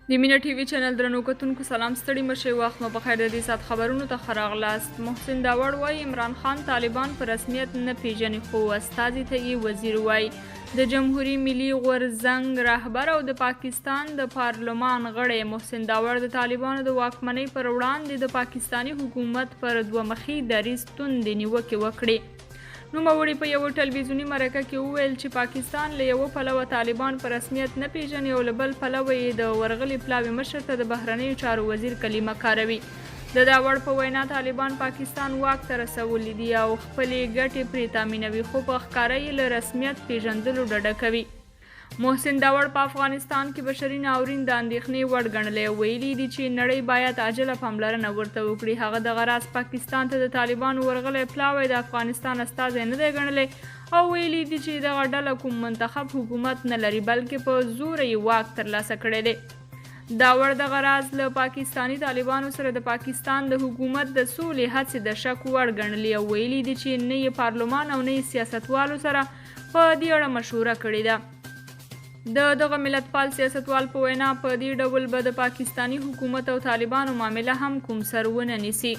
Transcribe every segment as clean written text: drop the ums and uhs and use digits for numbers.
د مینه ټي وي چینل درنو کتونکو سلام، ستړي مشي، وخت مو په خیر. د دې ساعت خبرونو ته ښه راغلاست. محسن داوړ وايي عمران خان طالبان په رسمیت نه پیژني، خو استازي ته یې وزیر وايي. د جمهوري ملي غورځنګ رهبر او د پاکستان د پارلمان غړی محسن داوړ د طالبانو د واکمنۍ پر وړاندې د پاکستاني حکومت پر دوه مخي دریځ توندې نیوکې وکړې. نوموړي په یوه ټلویزیوني مرکه کې وویل چې پاکستان له یوه پلوه طالبان په رسمیت نه پیژني او له بل پلوه یې د ورغلي پلاوي مشر ته د بهرنیو چارو وزیر کلمه کاروي. د داوړ په وینا طالبان پاکستان واک ته رسولي دي او خپلې ګټې پرې تامینوي، خو په ښکاره یې له رسمیت پیژندلو ډډه کوي. محسن داوړ په افغانستان کې بشري ناورین د اندېښنې وړ ګڼلی او ویلي دي چې نړۍ باید عاجله پاملرنه ورته وکړي. هغه دغه راز پاکستان ته د طالبانو ورغلی پلاوی د افغانستان استازی نه دی ګڼلی او ویلي دي چې دغه ډله کوم منتخب حکومت نه لري، بلکې په زوره یې واک ترلاسه کړی دی. داوړ دغه راز له پاکستاني طالبانو سره د پاکستان د حکومت د سولې هڅې د شک وړ ګڼلي او ویلي دي چې نه یې پارلمان او نه یې سیاستوالو سره په دې اړه مشوره کړې ده. د دغه ملتپال سیاستوال په وینا په دې ډول به د پاکستاني حکومت او طالبانو معامله هم کوم سر ونه نیسي.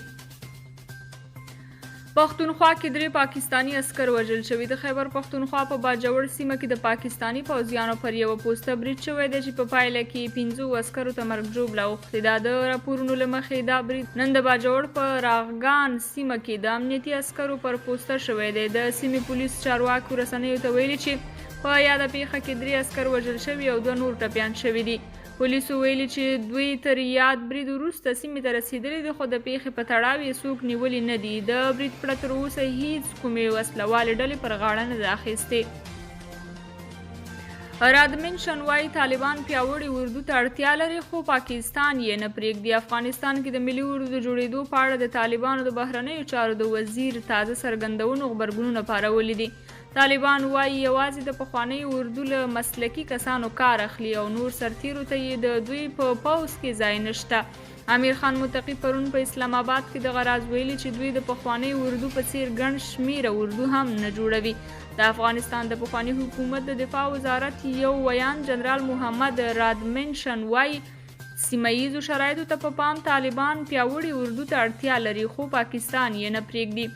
پښتونخوا کې درې پاکستاني عسکر وژل شوي. د خیبر پښتونخوا په باجوړ سیمه کې د پاکستاني پوځیانو پر یوه پوسته برید شوی دی چې په پایله کې پنځو عسکرو ته مرګ ژوبله اوښتې ده. د راپورونو له مخې دا برید نن د باجوړ په راغګان سیمه کې د امنیتي عسکرو پر پوسته شوی دی. د سیمې پولیس چارواکو رسنیو ته ویلي چې په یاده پیښه کې درې عسکر وژل شوي او دوه نور ټپیان شوي دي. پولیسو ویلي چې دوی تر یاد برید وروسته سیمې ته رسېدلي دي، خو د پیښې په تړاو یې څوک نیولي نه دي. د برید پړه تر اوسه هیڅ کومې وسله والې ډلې پر غاړه نه ده اخیستې. رادمنشن وايي طالبان پیاوړي اردو ته اړتیا لري، خو پاکستان یې نه پرېږدي. افغانستان کې د ملي اردو د جوړېدو په اړه د طالبانو د بهرنیو چارو د وزیر تازه څرګندونو غبرګونونه پارولي دي. طالبان وايي یوازې د پخوانۍ اردو له مسلکي کسانو کار اخلي او نور سرتیرو ته یې د دوی په پوځ کې ځای نشته. امیر خان متقي پرون په اسلام اباد کې دغه راز ویلي چې دوی د پخوانۍ اردو په څیر ګڼ شمیره اردو هم نه جوړوي. د افغانستان د پخواني حکومت د دفاع وزارت یو ویاند جنرال محمد رادمنشن وايي سیمه ییزو شرایطو ته په پام طالبان پیاوړي اردو ته اړتیا لري، خو پاکستان یې نه پرېږدي.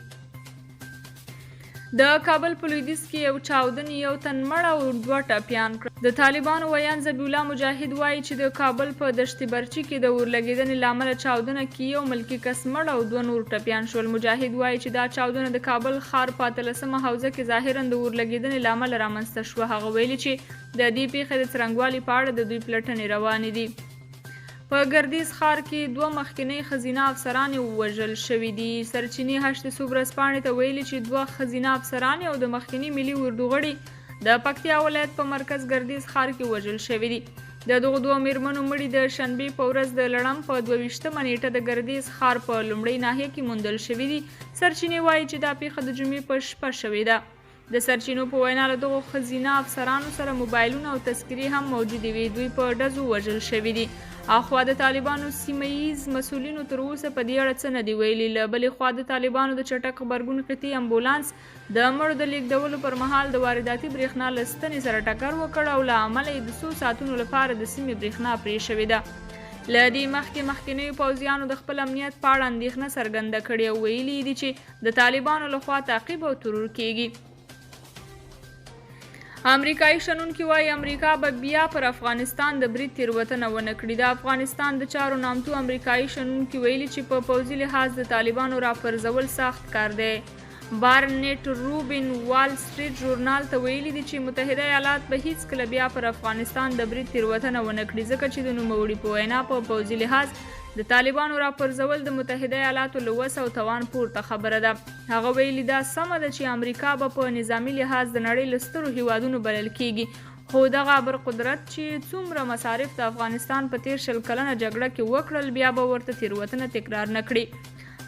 د کابل په لویدیځ کې یو چاودنې یو تن مړ او دوه ټپیان کړل. د طالبانو ویاند ذبیح الله مجاهد وايي چې د کابل په دشت برچي کې د اورلګېدنې له امله چاودنه کې یو ملکي کس مړ او دوه نور ټپیان شول. مجاهد وايي چې دا چاودنه د کابل ښار په اتلسمه حوزه کې ظاهراً د اورلګېدنې له امله رامنځته شوه. هغه ویلي چې د دې پېښې د څرنګوالي په اړه د دوی پلټنې روانې دي. په ګردیز ښار کې دوه مخکنۍ ښځینه افسرانې وژل شوې دي. سرچینې هشت صبح ورځپاڼې ته ویلي چې دوه ښځینه افسرانې او د مخکني ملي اردو غړي د پکتیا ولایت په مرکز ګردیز ښار کې وژل شوي دي. د دغو دوو میرمنو مړي د شنبې په ورځ د لړم په 22مه نیټه د ګردیز ښار په لومړۍ ناحیه کې موندل شوي دي. سرچینې وايي چې دا پیښه د جمعې په شپه شوې ده. د سرچینو په وینا له دغو ښځینه افسرانو سره موبایلونه او تذکرې هم موجودې وې، دوی په ډزو وژل شوي دي. اخوا د طالبانو سیمه ییز مسؤلینو تر اوسه په دې اړه څه نه دي ویلي. له بلې خوا د طالبانو د چټک غبرګون قطعې امبولانس د مړو د لېږدولو پر مهال د وارداتي برېښنا له ستنې سره ټکر وکړ او له امله یې د څو ساعتونو لپاره د سیمې برېښنا پرې شوې ده. له دې مخکې مخکنیو پوځیانو د خپل امنیت په اړه اندېښنه څرګنده کړې او ویلي یې دي چې د طالبانو له خوا تعقیب او ترور کیږي. امریکایي شنونکي وايي امریکا به بیا پر افغانستان د برید تیروتنه ونه کړي. د افغانستان د چارو نامتو امریکایي شنونکي ویلي چې په پوځي لحاظ د طالبانو راپرځول سخت کار دی. بارنیټ روبین وال سټریټ ژورنال ته ویلي دي چې متحده ایالات به هیڅکله بیا پر افغانستان د برید تیروتنه ونه کړي، ځکه چې د نوموړي په وینا په پوځي لحاظ د طالبانو راپرځول د متحده ایالاتو له وس او توان پورته خبره ده. هغه ویلي، دا سمه ده چې امریکا به په نظامي لحاظ د نړۍ له سترو هیوادونو بلل کیږي، خو دغه ابر قدرت چې څومره مصارف د افغانستان په تیر 20 کلنه جګړه کې وکړل، بیا به ورته تیروتنه تکرار نه کړي.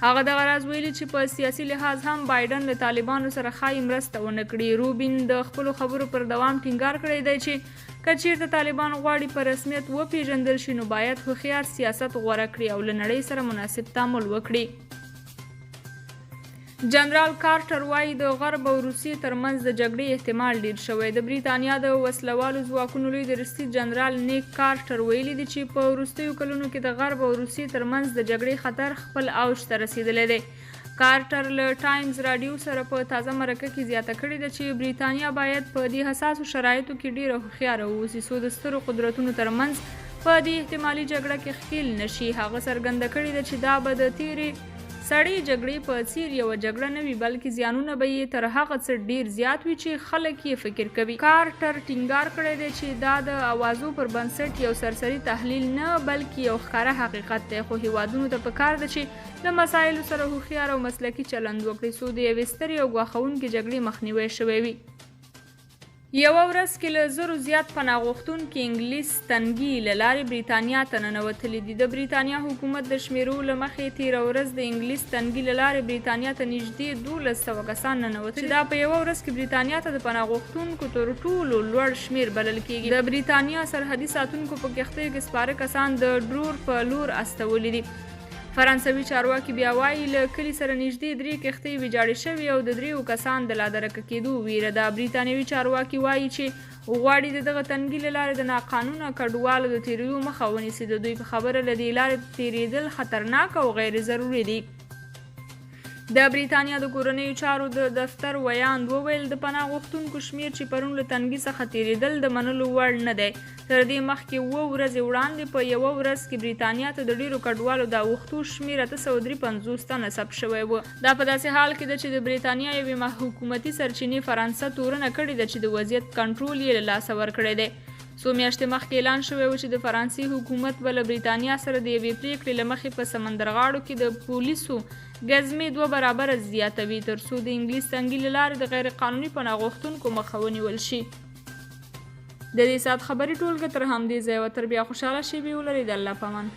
هغه دغه راز ویلي چې په سیاسي لحاظ هم بایډن له طالبانو سره ښايي مرسته ونه کړي. روبین د خپلو خبرو پر دوام ټینګار کړی دی چې که چیرته طالبان غواړي په رسمیت وپیژندل شي، نو باید هوښیار سیاست غوره کړي او له نړۍ سره مناسب تعامل وکړي. جنرال کارټر وايي، د غرب او روسیې تر منځ د جګړې احتمال ډېر شوی. د بریتانیا د وسله والو ځواکونو لوی درستیز جنرال نیک کارټر ویلي دي چې په وروستیو کلونو کې د غرب او روسیې تر منځ د جګړې خطر خپل اوج ته رسېدلی دی. کارټر له ټایمز راډیو سره په تازه مرکه کې زیاته کړې ده چې بریتانیا باید په دې حساسو شرایطو کې ډېره هوښیاره واوسي څو د سترو قدرتونو تر منځ په دې احتمالي جګړه کې ښکېل نه شي. هغه څرګنده کړې ده چې دا به د تېرې سړې جګړې په څېر یوه جګړه نه وي، بلکې زیانونه به یې تر هغه څه ډېر زیات وي چې خلک یې فکر کوي. کارټر ټینګار کړی دی چې دا د اوازو پر بنسټ یو سرسري تحلیل نه، بلکې یو ښکاره حقیقت دی، خو هېوادونو ته پکار ده چې له مسایلو سره هوښیار او مسلکي چلند وکړي، څو د یوې سترې او ګواښوونکې جګړې مخنیوی شوی وي. یوه ورځ کې له زرو زیات پناه غوښتونکي انګلیس تنګي له لارې بریتانیا ته ننوتلي دي. د بریتانیا حکومت د شمېرو له مخې تېره ورځ د انګلیس تنګي له لارې بریتانیا ته نږدې 1200 کسان ننوتلي چې دا په یوه ورځ کې بریتانیا ته د پناه غوښتونکو تر ټولو لوړ شمېر بلل کېږي. د بریتانیا سرحدي ساتونکو په کښتیو کې سپاره کسان د ډرور په لور استولي دي. فرانسوي چارواکي بیا وايي، له کلي سره نږدې درې کښتۍ ویجاړې شوې او د درېیو کسان د لادرکه کېدو ویره ده. بریتانوي چارواکي وايي چې غواړي د دغه تنګي له لارې د ناقانونه کډوالو د تېرېدو مخه ونیسي. د دوی په خبره له دې لارې تېرېدل خطرناک او غیر ضروري دي. د بریتانیا د کورنیو چارو د دفتر ویاند وویل، د پناه غوښتونکو شمېر چې پرون له تنګي څخه تېرېدل د منلو وړ نه دی. تر دې مخکې اووه ورځې وړاندې په یوه ورځ کې بریتانیا ته د ډېرو کډوالو د اوښتو شمېر 853 تنه ثبت شوی و. دا په داسې حال کې ده چې د بریتانیا یوې حکومتي سرچینې فرانسه تورنه کړې ده چې د وضعیت کنټرول یې له لاسه ورکړی دی. څو میاشتې مخکې اعلان شوی و چې د فرانسې حکومت به له بریتانیا سره د یوې پرېکړې له مخې په سمندرغاړو کې د پولیسو ګزمې دوه برابره زیاتوي تر څو د انګلیس تنګي له لارې د غیرقانوني پناه غوښتونکو مخه ونیول شي. د دې ساعت خبري ټولګه تر همدې ځایه وه. تر بیا خوشحاله شېبې ولرئ. د الله په امان.